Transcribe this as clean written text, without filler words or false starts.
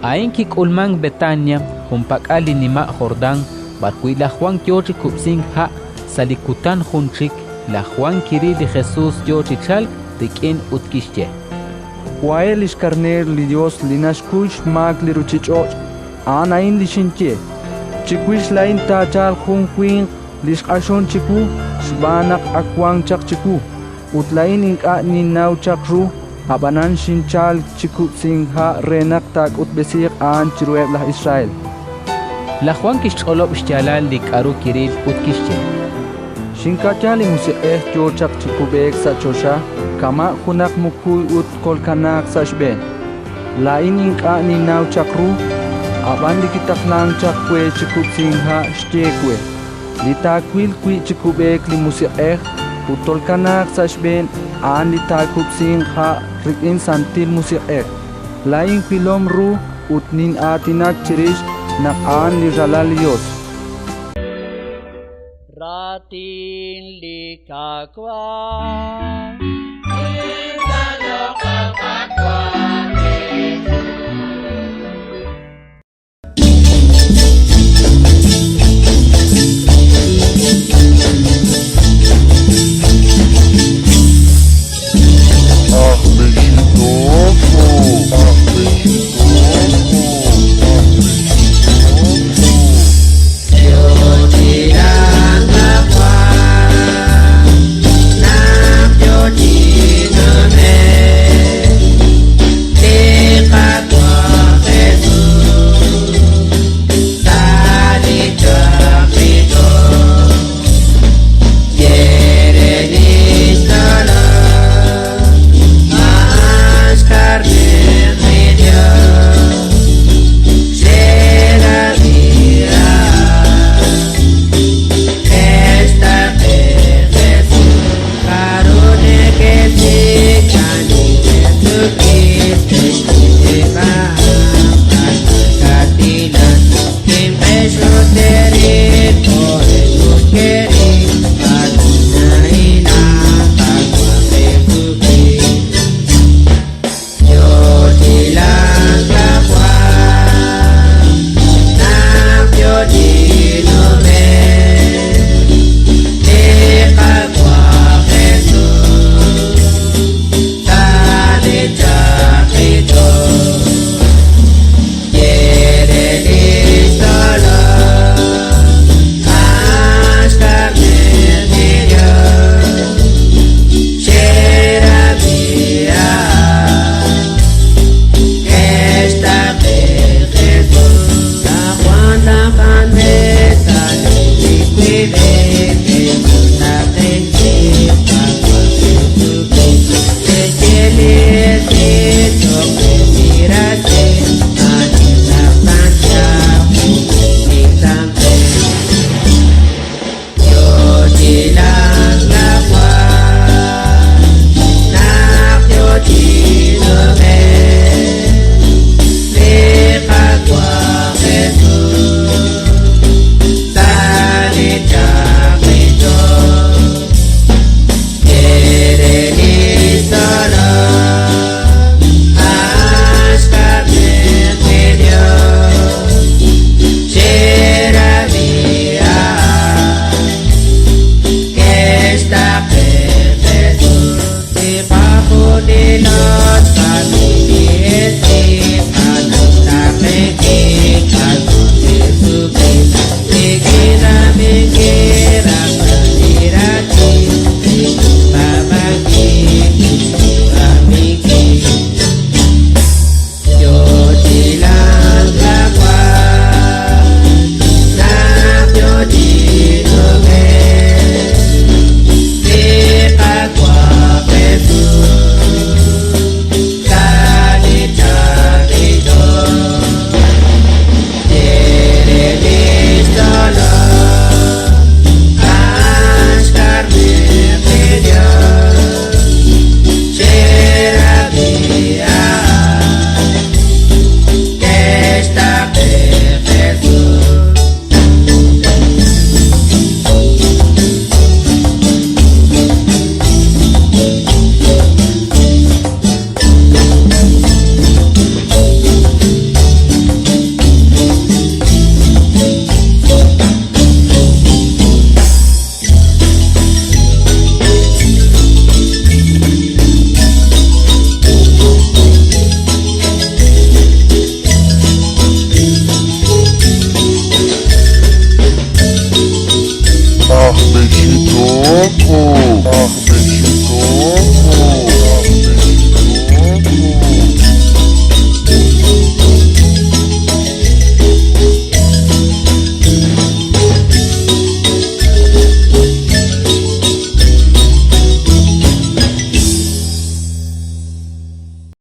A'in kik'ulmank Betania, junpak'al li nima' Jordán, b'arwi' laj Jwan yo chi kub'sink ha'. Sa' li kutan jun chik, laj Jwan kiril li Jesus yo chi chalk rik'in ut kixye: Wahe' li xKarneer li Yos li naxkuy xmaak li ruuchich'och'. A'an a'in li xinye: Chiwix laa'in taachalq jun winq li xq'axonk chiwu xb'aan naq ak wan chaq chiwu. Ut laa'in ink'a' ninnaw chaq ru, ab'anan xinchalk chi kub'sink ha' re naq taak'utb'esiiq a'an chiruheb' laj Israel. Laj Jwan kixch'olob' xyaalal li k'aru kiril ut kixye: Xinka'ya li Musiq'ej yo chaq chi kub'eek sa' choxa kama' junaq mukuy ut kolkanaaq sa' xb'een. Laa'in ink'a' ninnaw chaq ru, ab'an li kitaqlank chaq we chi kub'sink ha' xye we: Li taawil wi' chi kub'eek li Musiq'ej ut tolkanaaq sa' xb'een, a'an li taakub'sinq ha' rik'in Santil Musiq'ej. Laa'in wilom ru ut nin'aatinak chirix naq a'an li Ralal li Yos. Raatin li Qaawa'.